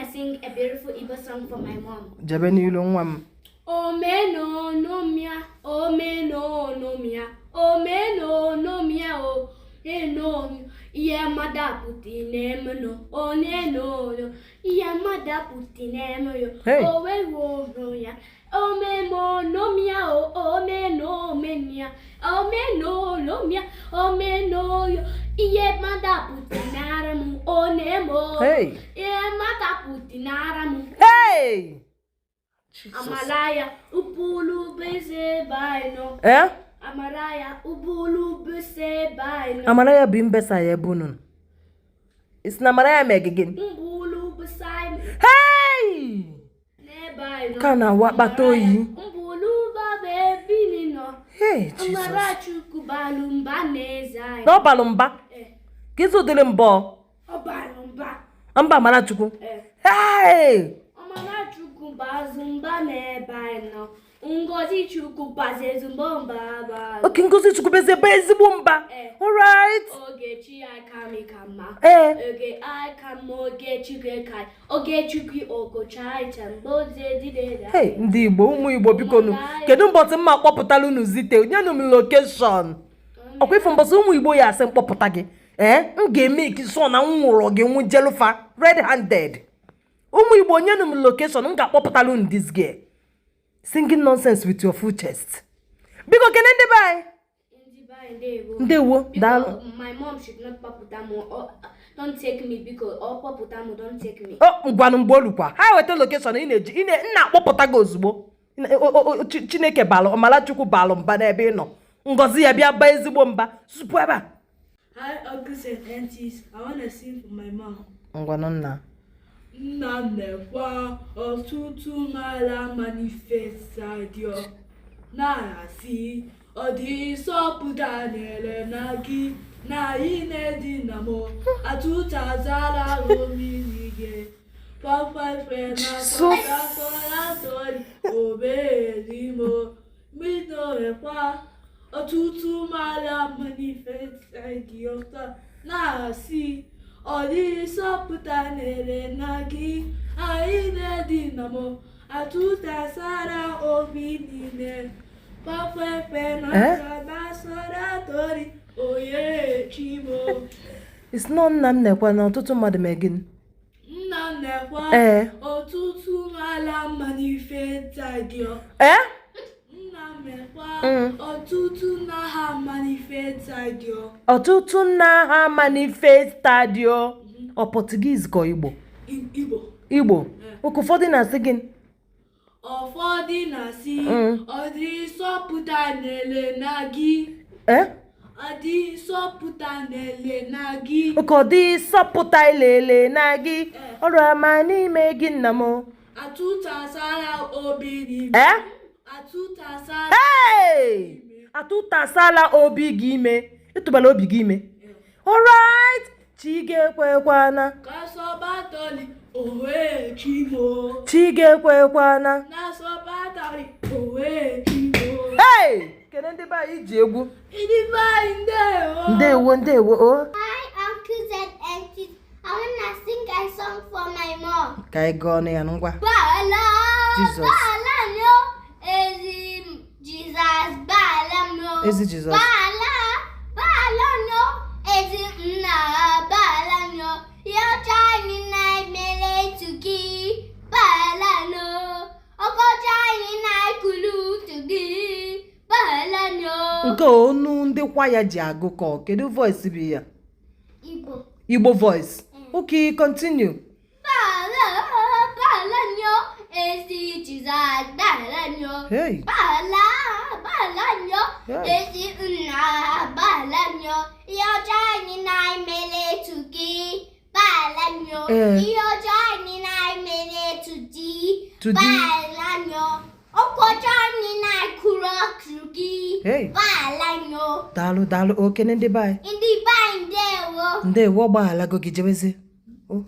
to sing a beautiful Igbo song for my mom. Jebe n'ilu, nwa m. Omenonomia, omenonomia, omenonomia o, eno ihe mmadụ apụta na-emenụ, onenono ihe mmadụ apụta na-eme yo, Hey. o weworo ya, omemonomia o, omenomenia, omenonomia, omenoyo, ihe mmadụ apụta nara m, onemo, Hey. ihe mmadụ apụta nara m. Hey! Jesus. Amalaya ubulu bese baino. Eh? Amaraya ubulu bese baino. Amara ya bụ mbesa ya ebe unu nọ. Isi na amara ya mee gị gịnị? Mbulu bese Hey! ne baino. Nke a na-awụ akpata oyi. Mbulu ba bebi no. Hey, Jesus. Amara Chukwu balụ mba n'eze anyị. Na ọ balụ mba. Eh, Ka ịzụ ụdịrị mbọ. ọ balụ mba. Mba amara Chukwu. Eh. Hey! Amara Chukwu bazụ mba n'ebe anyị nọ. Ngozi Chukwu bazi ezigbo mba balụ. Oke ngozi Chukwu bụ ebe ezigbo mba. Eh. Alright. Ogechi aka mi ka mma. Ee. Oge aka m Ogechukwu ka Ogechukwu ogocha iche mgbe dide. Hey, ndị Igbo, ụmụ Igbo, biko nụ. Kedu mbọsị mma kpọpụtala unu zite? Nyenụ m location. Ọkwa ifu mbọsị ụmụ Igbo ya asị mkpọpụta gị. Ee, m ga-eme ikisọ na m nwụrụ gị nwụjelufa red handed. Ụmụ Igbo, nyenụ m location, m ga-akpọpụtala unu this girl. Singing nonsense with your full chest. Biko kene ndị be anyị. Ndị be anyị, ndewo. Ndewo, Biko, daalụ. my mom should not kpọpụta m. Don't take me, biko. Ọ kpọpụta m, don't take me. O ngwanụ, mgbe olukwa ha weta location ị na-eji ị na akpọpụta gị ozugbo. Chineke balụ, ọmara Chukwu balụ mba n'ebe ị nọ, ngọzi ya bịa baa ezigbo mba zupu ebe a. Hi, uncles and aunties. I want to sing for my mom. Ngwanụ, nna. Nna m na-ekwa ọtụtụ mara manifestadio na-asị ọ dị sọpụta nere na gị na anyị na-edina m atụtazala omiri gị papafe na Jesus. obelimo minorekwa ọtụtụ mara manifestadio na-asị ọ dị sọpụta nere na gị anyị na-edina m atụtasara obi niile papepe na Eh? nasoratori onye chimo. Isi nọ nna m na-ekwe na ọtụtụ mmadụ mee gịnị? Nna m na-ekwa Ee. ọtụtụ mara manifestadio. Ee. Nna m ekwa ọtụtụ na ha manifestadio. Ọtụtụ nna ha manifestadio. Ọ Portuguese ka Igbo? Igbo. Igbo. Oke, ụfọdụ na-asị gịnị? Ụfọdụ na-asị ọ dị sọpụta nele na gị. Ee. Ọ dị sọpụta nele na gị. Oke, ọ dị sọpụta ilele na gị ọrụ ama n'ime gị, nna m. Atụtasara obi n'ime. Ee. Atụtasara. Hey! Atụtasala obi gị ime, ịtụbala obi gị ime. Alright, chi ga-ekwekwana. Kasọbatọli owe chimo. Chi ga-ekwekwana. Nasọbatọli owe chimo. Hey! Kene ndị be anyị ji egwu. Ndị be anyị, ndewo. Ndewo, ndewo o. Hi, uncles and aunties. I wanna sing a song for my mom. Ka anyị gụọ ọnụ ya ngwa. Bala, Jesus. bala no, ezi Jesus, bala no. Ezi Jesus. Bala, bala no, ezi nna, bala no. Ihe anyị na-emele tugi, bala no. Ọkọchị anyị na-ekulu tugi, bala no. Nke a onu ndị kwaya ji agụkọ, kedu voice bụ ya? Igbo. Igbo voice. Okay, continue. Bala, bala no, ezi Jesus, bala no. Hey. Bala, bala nyo, Hey. ezi nna, bala nyo, ihe ọjọọ anyị na-emele tugi, bala nyo, Eh. ihe ọjọọ anyị na-emele tudi, Tudi. bala nyo, okwu ọjọọ anyị na-ekwuru ọkụ gị, Hey. bala nyo. Daalụ, daalụ. Okene ndị be anyị. Ndị be anyị, ndewo. Ndewo, ọgbaghalago gị, jebezi o.